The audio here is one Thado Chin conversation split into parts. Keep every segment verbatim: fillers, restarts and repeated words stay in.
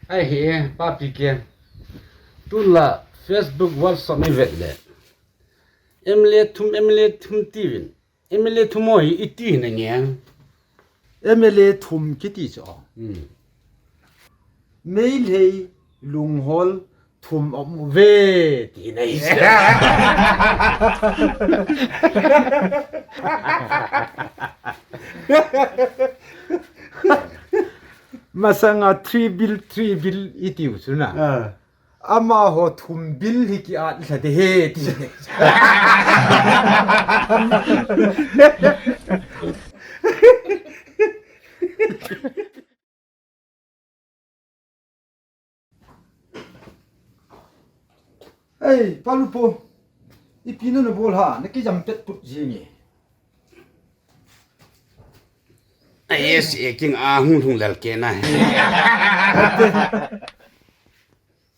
Ahi e, Papi Ken. Tun la Facebook, WhatsApp i vet le. M L A thum, M L A thum tiuvin. M L A thum ho hi iti hin angen. M L A thum kiti chu. Hmm. Meitei lunghol thum aum uve ti na hi. Masanga three bill, three bill itiu chu na. Ah. Amaho thum bill hi ki-at lha de he ti. Ei, Palupo, ipi na na bol ham, na kijam pet put jing e. A S A king a hung lhung lel ke na.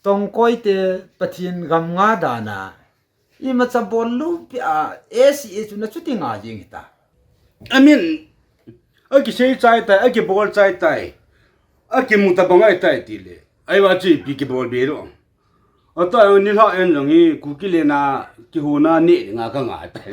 Tongkoi te Pathen gam nga dan a. Imacha bol lou pi a, S A chu na chuti nga jing hita. I mean, a kisei chai tai, a kibol chai tai, a kimu tabang ai tai ti le. Ai va chi pi kibol be lo. A ta ni la en jong hi ku ki le na ki hu na ni nga ka nga tai.